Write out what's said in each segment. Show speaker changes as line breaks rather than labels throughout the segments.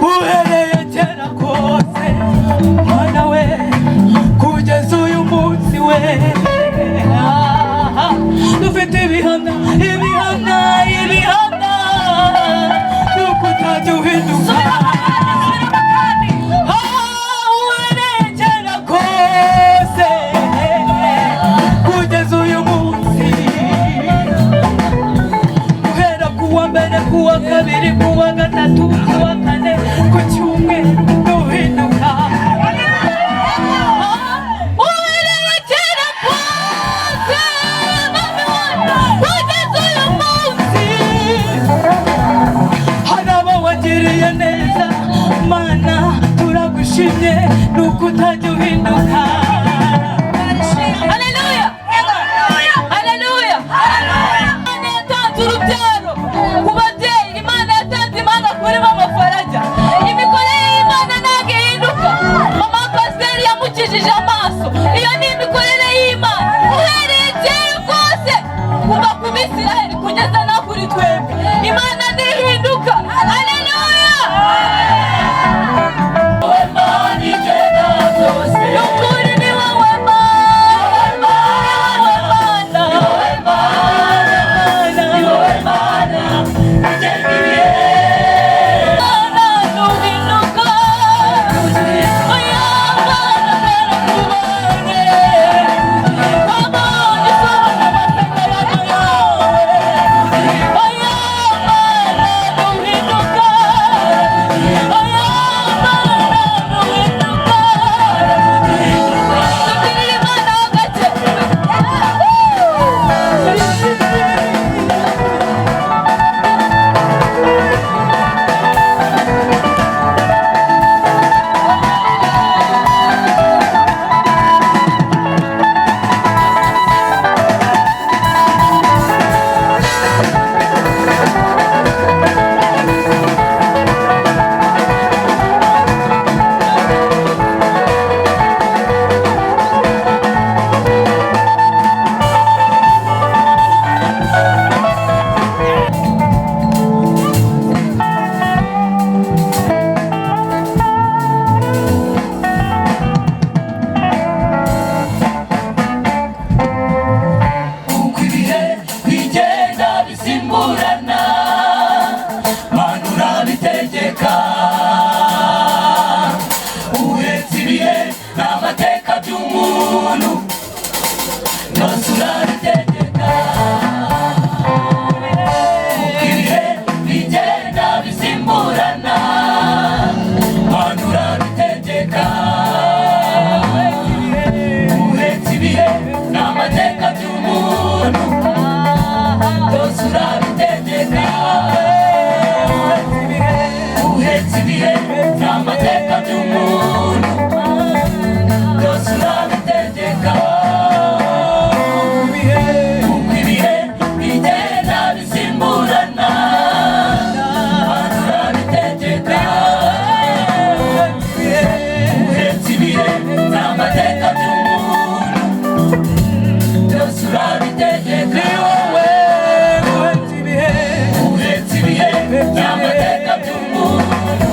Uhereye kera kose, Mana we, kugeza uyu munsi we, dufite ibihamya, ibihamya, ibihamya nuko utajya uhinduka. Uhereye kera kose kugeza uyu munsi, guhera ku wa mbere, ku wa kabiri, ku wa gatatu, ku wa kane, ku cyumweru, ntuhinduka.
Uhereye kera kose, kugeza uyu munsi.
Hari abo wagiriye neza, Mana, turagushimye nuko utajya uhinduka.
Haleluya, haleluya! Imana yatanze urubyaro ku babyeyi, Imana yatanze impanga kuri mama Farajya. Imikorere y'Imana ntabwo ihinduka. Mama pasiteri yamukijije amaso. Iyo ni imikorere y'Imana uhereye kera kose, kuva ku Bisiraheli kugeza no kuri twebwe. Imana ntihinduka. Haleluya! Nukuri ni wowe Mana, ni wowe Mana, ni wowe Mana, Mana ntuhinduka. Oya Mana, narakubonye, wabonye isohoza amasezerano yawe. Oya Mana, ntuhinduka. Oya Mana, ntuhinduka. Tubwirire Imana ho gake.
Uko ibihe bigenda bisimburana, Mana, urabitegeka. Uhetse ibihe n'amateka by'umuntu, byose urabitegeka. Uko ibihe bigenda bisimburana, Mana, urabitegeka. Uhetse ibihe n'amateka by'umuntu, byose urabitegeka. Uhetse ibihe n'amateka by'umuntu, byose urabitegeka. Uko ibihe bigenda bisimburana, Mana, urabitegeka. Uhetse ibihe n'amateka by'umuntu, byose urabitegeka.
Ni wowe uhetse ibihe.
Uhetse ibihe n'amateka by'umuntu,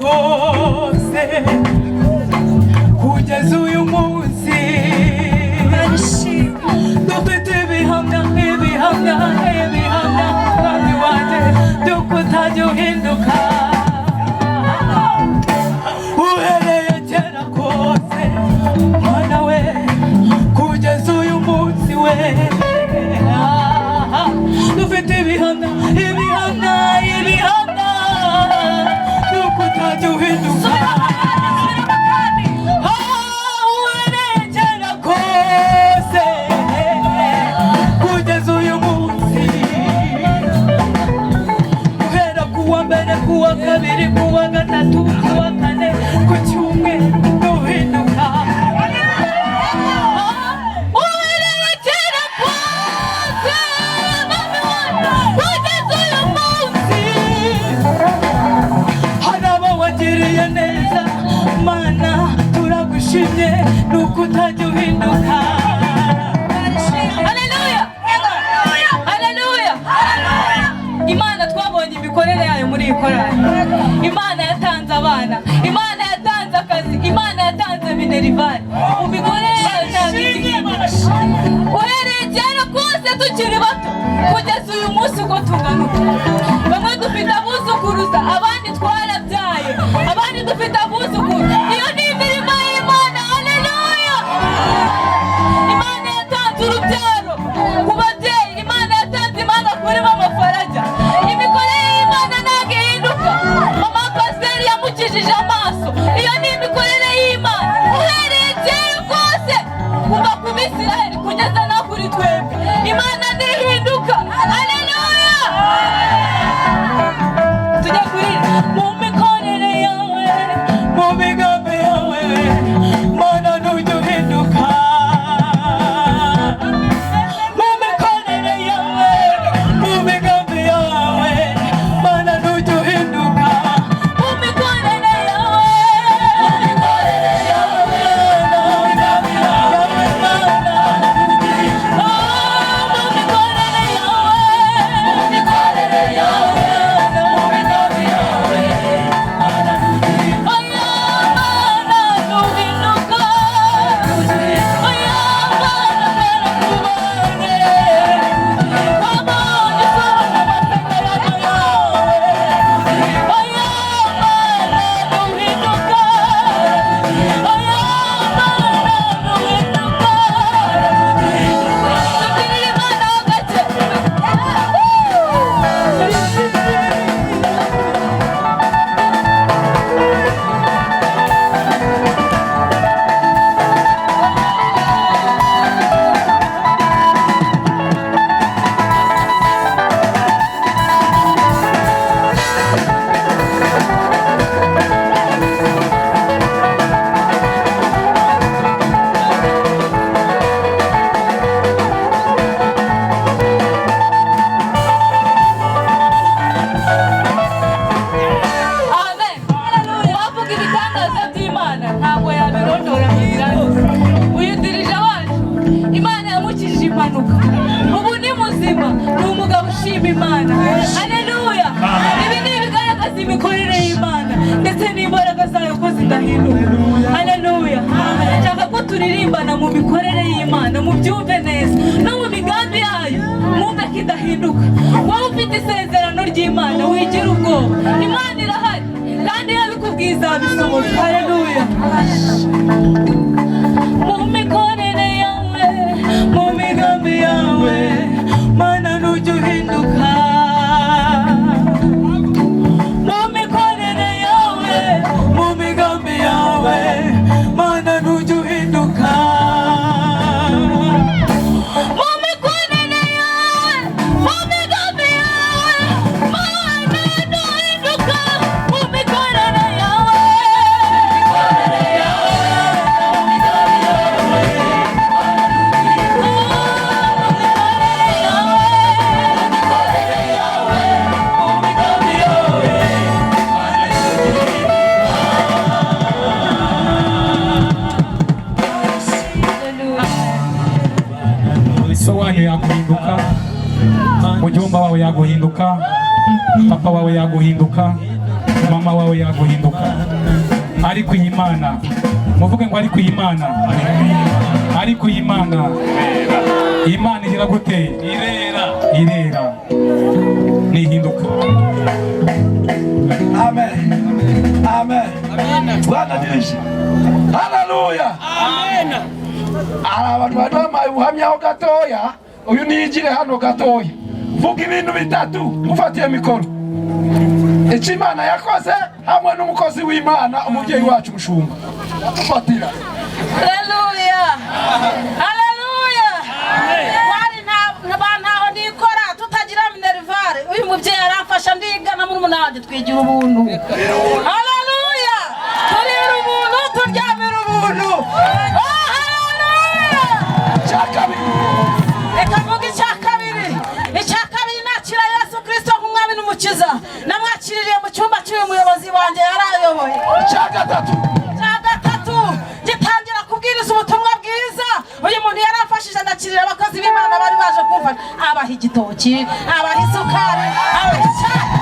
kose kugeza uyu munsi, dufite ibihamya, ibihamya, ibihamya, mwami wanjye, by'uko utajya uhinduka. Uhereye kera kose, Mwana we, kugeza uyu munsi we, dufite ibihamya, ibihamya, ibihamya by'uko utajya uhinduka. Uhereye kera kose kugeza uyu munsi, guhera ku wa mbere, ku wa kabiri, ku wa gatatu, ku wa kane, ku cyumweru, ntuhinduka.
Uhereye kera kose, Mwami wanjye, kugeza uyu munsi.
Hari abo wagiriye neza, Mana, turagushimye, nuko utajya uhinduka.
Haleluya! Haleluya! Imana twabonye imikorere yayo muri iyi korali. Imana yatanze abana, Imana yatanze akazi, Imana yatanze minerval. Mu mikorere yayo ntabwo igihinduka. Uhereye kera kose tukiri bato kugeza uyu munsi uko tungana uku, bamwe dufite abuzukuruza, abandi twarabyaye, abandi dufite abuzukuru. Iyo ni imirimo y'Imana. Haleluya! Imana yatanze urubyaro ku babyeyi, Imana yatanze impanga kuri mama Farajya. Imikorere y'Imana ntabwo ihinduka. Mama pasiteri yamukijije amaso. Iyo ni imikorere y'Imana. Uhereye kera kose, kuva ku Bisiraheli kugeza no kuri twebwe, Imana ntihinduka. Haleluya!
Tujya kuri mu mikorere yawe, mu migambi yawe, Mana, ntujya uhinduka. Mu mikorere yawe, mu migambi yawe, Mana, ntujya uhinduka.
Mu mikorere yawe,
Mu mikorere yawe, mu migambi yawe, Mana,
oh, mu mikorere yawe,
mu mikorere yawe, mu migambi yawe, Mana, ntujya uhinduka.
Oya Mana ntuhinduka, oya Mana narakubonye, wabonye usohoza amasezerano yawe. Oya Mana ntuhinduka, oya Mana ntuhinduka. Tubyinire Imana ho gake. Amen. Wavuga ibitangaza by'Imana ntabwo yabirondora ngo birangize. Uyu dirija wacu, Imana yamukijije impanuka. Ubu ni muzima, ni umugabo ushima Imana. Haleluya! Ibi ni ibigaragaza imikorere y'Imana ndetse n'imbaraga zayo ko zidahinduka. Haleluya! Nshaka ko turirimbana mu mikorere y'Imana, mubyumve neza, no mu migambi yayo, mwumve ko idahinduka. Wowe ufite isezerano ry'Imana, wigira ubwoba. Imana irahari kandi yabikubwiye izabisohoza. Haleluya!
Mu mikorere yawe, mu migambi yawe, Mana, ntujya uhinduka. Mu mikorere yawe, mu migambi yawe, Mana, ntujya uhinduka.
Mu mikorere yawe, mu migambi yawe, Mana ntuhinduka. Mu mikorere yawe,
So wanyu yaguhinduka, mujomba wawe yaguhinduka, papa wawe yaguhinduka, mama. Mama wawe yaguhinduka, ariko iyi Mana, muvuge ngo ariko iyi Mana, ariko iyi Mana, Imana igira gute?
Irera.
Irera, ntihinduka.
Amen. Amen. Bwana dirije. Haleluya. Hari abantu bari bampaye ubuhamya ho gatoya, uyu niyigire hano gatoya. Vuga ibintu bitatu mufatiye mikoro. Icyo Imana yakoze hamwe n'umukozi w'Imana, umubyeyi wacu umushumba. Fatira.
Haleluya! Haleluya! Twari ntaho nikora, tutagira minerval. Uyu mubyeyi aramfasha ndiga na murumuna wanjye, twigira ubuntu. Haleluya! Turira ubuntu, turyamira ubuntu. Oh, haleluya!
Icya kabiri.
Reka mvuge icya kabiri. Icya kabiri, nakira Yesu Kirisito nk'umwami n'umukiza. Namwakiririye mu cyumba cy'uyu muyobozi wanjye yari ayoboye.
Icya gatatu.
Icya gatatu, gitangira kubwiriza ubutumwa bwiza, uyu muntu yaramfashije, ndakirira abakozi b'Imana bari baje kumfasha, abaha igitoki, abaha isukari, abaha icyayi.